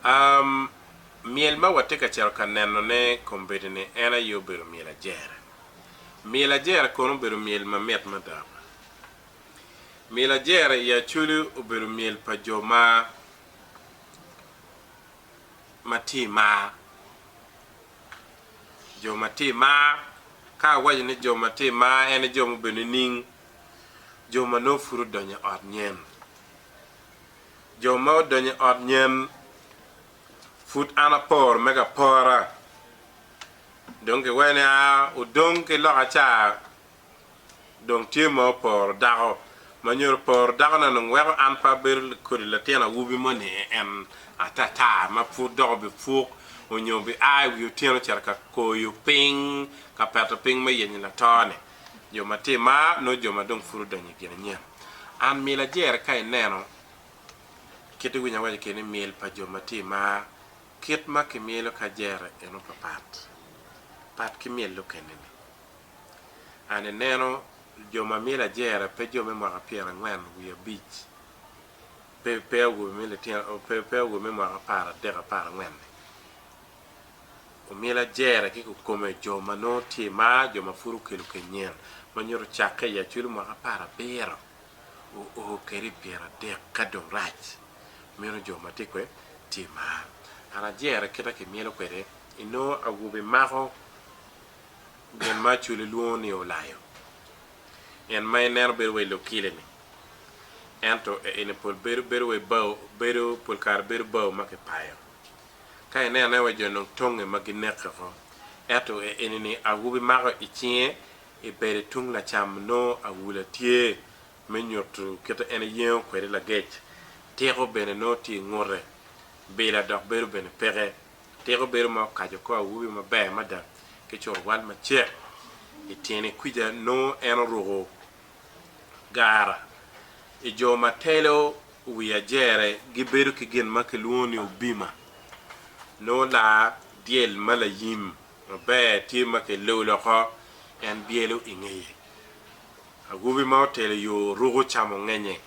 Um, myel ma watye ka cito ka nenone kombeddi-ni en aye obedo myel ajera. Myel ajera kono obedo myel mamit mada. Myel ajera i Acholi obedo myel pa jo ma ma tye i mar. Jo ma tye i mar, ka awaco ni jo ma tye i mar en aye jo mubedo nining? Jo ma nongo pud odonyo i ot nyen. Jo ma odonyo i ot nyen pud an aporo mege apora. Dong kiwaco ni aa odong ki loka ca dong tye ma oporo dako ma nyuto poro dako na dong weko an pe abedo kodi latin awobi moni en atata ma pud dok obipuk onyo obi a i wi otyeno ocito ka koyo piny ka peto piny me yenyo lato ni. Jo ma tye i mar nongo jo ma dong pud odonyo i gin anyen. An myel ajere ka ineno kit iwinyo awaco kede ni myel pa jo ma tye i mar kit ma kimyelo ki ajere eno pa pat pat ki myel lukene ni. An ineno jo ma myelo ajere pe jo me mwaka pyerangwen wiye abic pe pe awobe me litino pe pe awobe me mwaka aparadek aparangwen ni. Omyelo ajere ki kikome jo ma nongo tye i mar, jo ma pud okelo keny nyen, ma nyuto cakke i acwalo mwaka aparabiro oo kede i pyeradek ka dong rac. Meno jo ma tye kwe tye i mar. An ajere kita kimyelo kwede, inongo awobe mako gin ma Acholi lwongo ni olayo. En ma ineno bedo wa i lokile-ni. Ento eni pol bedo bedo wa i bao, bedo pol kare bedo bao ma kipayo. Ka ineno nen wa jo nong tonge ma gineke oko. Ento e eni ni awobi mako i cinge i bede tung lacam nongo awula tye me nyuto kite en eyengo kwede lagec. Tiko bene nongo tye ingute. Bila dok bedo bene peke. Tiko bedo ma okaco kor awobi maber mada ki curwal macek i tyene kwica nongo en oruko gara. I jo ma telo wi ajere gibedo ki gin ma kilwongo ni obima. Nongo laa dyel ma layim maber tye ma kilolo oko, en byelo i ngeye. Awobi ma otelo yo ruko camo ngenye,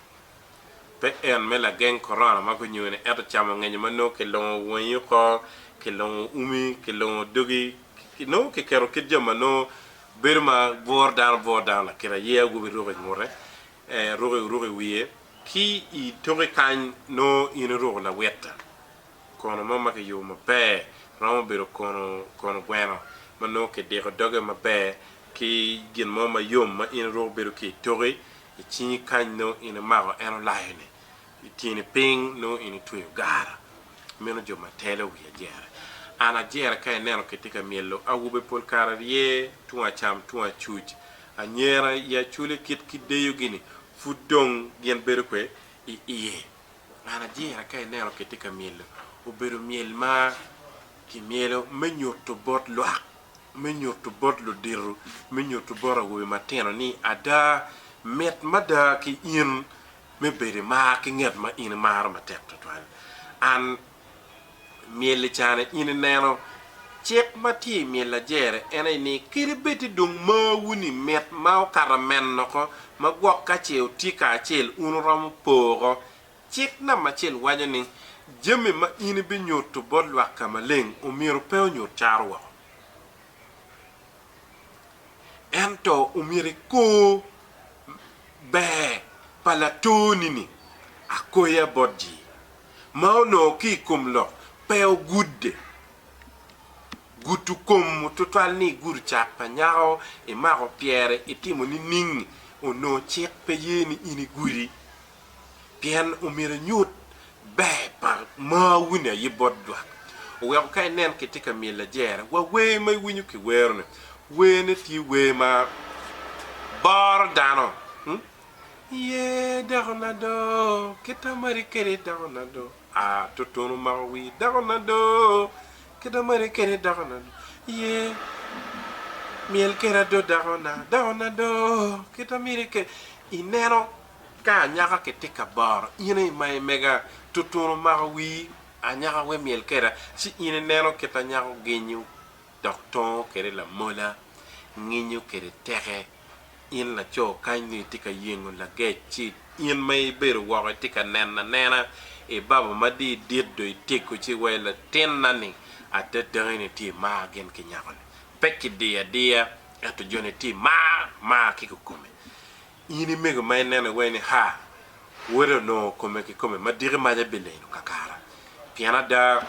pe en me lageng korona ma gunyuto-ni, ento camo ngenye ma nongo kilongo wangi oko, kilongo umi, kilongo dogi, nongo kiketo kit jami ma nongo bedo ma bwuro dano bwuro dano lakite aye awobi ruko i ngute. Ruko i wiye ki i toki kany nongo in iruko lawita kono mo ma kiyubo maber romo bedo kono kono gweno ma nongo kidiko doge maber ki gin mo mayom ma in iruko bedo ki i toki i cingi kany nongo in imako en olayo ni i tyeni piny nongo in itweyo gara. Meno jo ma telo wi ajere. An ajere ka ineno kitye ka myelo awobe pol kare rye tung acam tung acuc Anyira i Acholi kit ki deyogi-ni pud dong gin bedo kwe i iye. An ajira ka ineno kitye ka myelo, obedo myel ma kimyelo me nyuto bot lwak, me nyuto bot ludito, me nyuto bot awobe matino ni ada mit mada ki in me bedo i mar ki nget ma in imaro matek twatwal. An Myel i cane in ineno cik ma tye i myel ajere en aye ni kadi bed ni dong marwu ni mit ma okato amen oko ma gwok ka ce wutye kacel wun wuromo po oko. Cik namba acel waco ni jami ma in ibinyuto bot lwak ka maleng omyero pe onyut caro woko. Ento omyero ikor ber pa latoni-ni akoya bot ji. ma onongo ki i kom lok pe ogudde. Gudo kom tutwal ni igudo cak pa nyako, imako pyere, itimo nining? Onongo cik pe ye ni in igudi, pien omyero inyut ber pa marwu-ni aye bot lwak. Oweko ka inen kitye ka myelo ajera, wa wer ma iwinyo kiwero-ni, werne tye wer ma boro dano. Iye dakona do, kit amari kede dakona do, ah tutunu omako wi dakona do, kit amari kede dakona do, iye myel keda do dakona, dakona do, kit amiri kede. Ineno ka anyaka kitye ka boro in aye ma imega tutunu omako wi anyaka we myel keda ci in ineno kit anyaka ogenyo dok tongo kede lamola nginyo kede teke. In laco kany nongo itye ka yengo lagec ci. In ma ibedo woko itye ka neno anena i baba ma di idit dong iteggo ci iwaci latinna-ni adada eni tye i mar gin ki nyako-ni. Pe kidiyo adiya ento joni tye i mar, mar ki kikome. In imego ma ineno iwaci ni, Ha! Wode onongo kome kikome ma diki maca bileno kakara. Pien ada,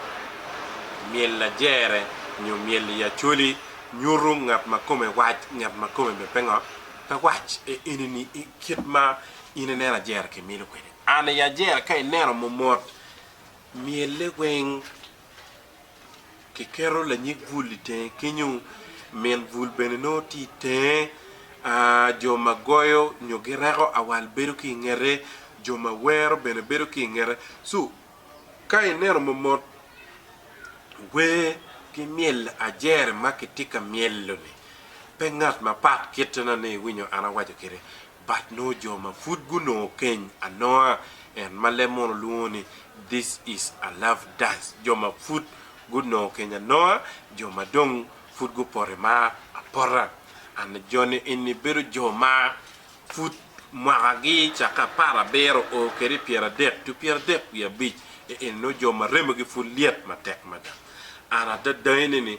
myel lajere nyo myel i Acholi nyuto ngat ma kome wac, ngat ma kome bene pe ngo? Pe wac. E eni-ni i kit ma in ineno ajera kimyelo kwede. An i ajera ka ineno momot myelle weng Kiketo lanyig bul i tenge kenyo, min bul bene nongo tye i tenge, jo ma goyo nyo gireko awal bedo ki i ngete, jo ma wero bene bedo ki i ngete. Co ka ineno momot wer ki myel ajere ma kitye ka myelo-ni pe ngat mapat kite ni iwinyo an awaco kwede but nongo jo ma pud gunongo keny anonga en ma leb munu lwongo ni this is a love dance jo ma pud gunongo keny anonga jo ma dong pud gupoto i mar apota and joni eni bedo jo ma pud mwaka gi cake aparabiro o kede i pyeradek to pyeradek wiye abic eni nongo jo ma remogi pud lyet matek mada and adada eni ni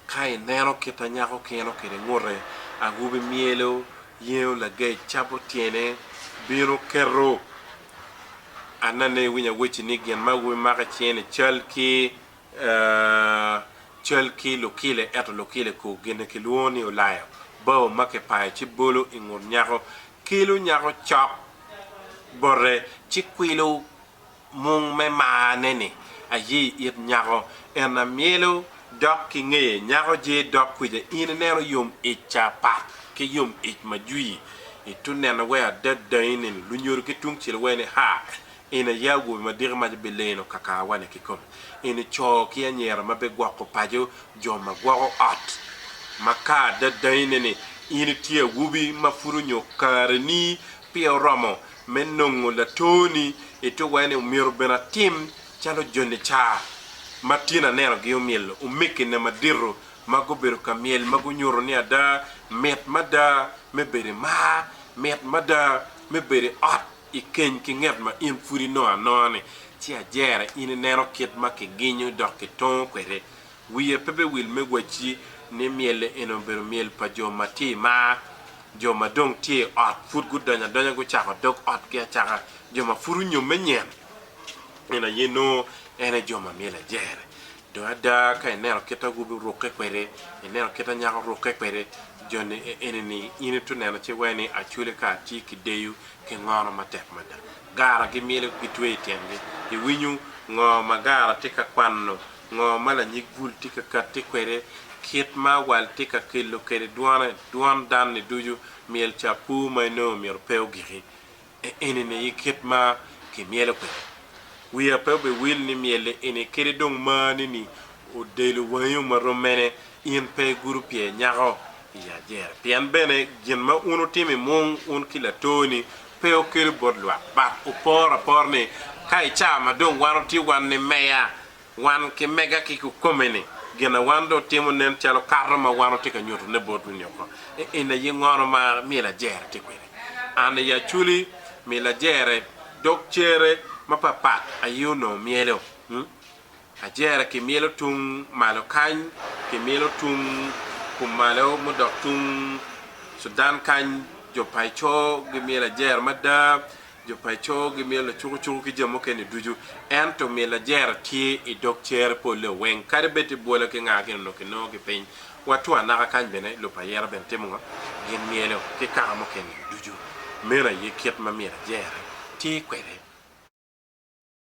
Ka ineno kit a nyako kino kwede ngute, awobi myelo, yengo lagec, cabo tyene, bino keto. Anene iwinyo awecci ni gin ma awobi mako i cinge ni cal ki cal ki lukile ento lukile ku gine kilwongo ni olayo, bao ma kipayo ci bolo i ngut nyako, kelo nyako cok bote ci kwilo Mung me marne-ni aye i it nyako. En amyelo dok ki ngeye. Nyako je dok kwica. In ineno yom ic ca pat ki yom ic ma jwi. Itu neno we adada ini lunyodo ki tung cel we ni ha! Eni aye awobi ma diki mac bileno kakawa ni kikome. Eni co ki anyira ma bigwoko paco, jo ma gwoko ot. Ma ka adada ini ni in itye awobi ma pud onyo kareni peya oromo me nongo latoni ituwa ni omyero bene atim calo joni ca ma tin anenogi omyelo omegine madito ma gubedo ka myel ma gunyuto ni ada mit mada me bedo i mar, mit mada me bedo i ot i keny ki nget ma in pud inongo anonga-ni. Ci ajera in ineno kit ma kiginyo dok kitongo kwede. Wiye pe biwil me wacci ni myel-li eni obedo myel pa jo ma tye i mar, jo ma dong tye i ot pud gudonyo adonya gucako dog otgi acaka, jo ma pud onyomme nyen. En aye nongo en aye jo ma myelo ajere. Dong ada ka ineno kit awobi orukke kwede, ineno kit a nyako orukke kwede, joni eni-ni in ito neno ci iwaci ni acwele ka atye ki deyo ki ngono matek mada. Gara gimyelo gitweyo i tyengi. Iwinyo ngo ma gara tye ka kwano Ngo ma lanyig bul tye ka katti kwede, kit ma awal tye ka kelo kwede dwone, dwon dan-ni ducu, myel ca pur ma inongo myero pe ogiki. Eni-ni aye kit ma kimyelo kwede. Wiya pe obiwil ni myel-li eni kadi dong marni-ni odelo wangi ma rom mene, in pe igudo pyer nyako i ajera. Pien bene gin ma wun wutimo i mung, wun ki latoni, pe wukelo bot lwak, but wuporo apora ni ka i ca ma dong wan wutye wan ni meya, Wan ki mega ki kikome-ni, gin na wan dong otimo nen calo kato ma wan watye ka nyutone botwu-ni oko. Eni aye ngono ma myel ajere tye kwede. An i Acholi, myel ajere dog cere mapatpat aye onongo myelo. Ajere kimyelo tung malo kany, kimyelo tung kumalo mudok tung Sudan kany, jo paco gimyelo ajere mada. Jo paco gimyelo lacukucuku ki jami mukene ducu, ento myel ajera tye i dog cere polle weng, kadi bed tye bwola ki nga gin onongo kinongo ki piny. Wa two anaka kany bene lupayira bene timo ngo? Gin myelo ki kaka mukene ducu. Meno aye kit ma myel ajera tye kwede.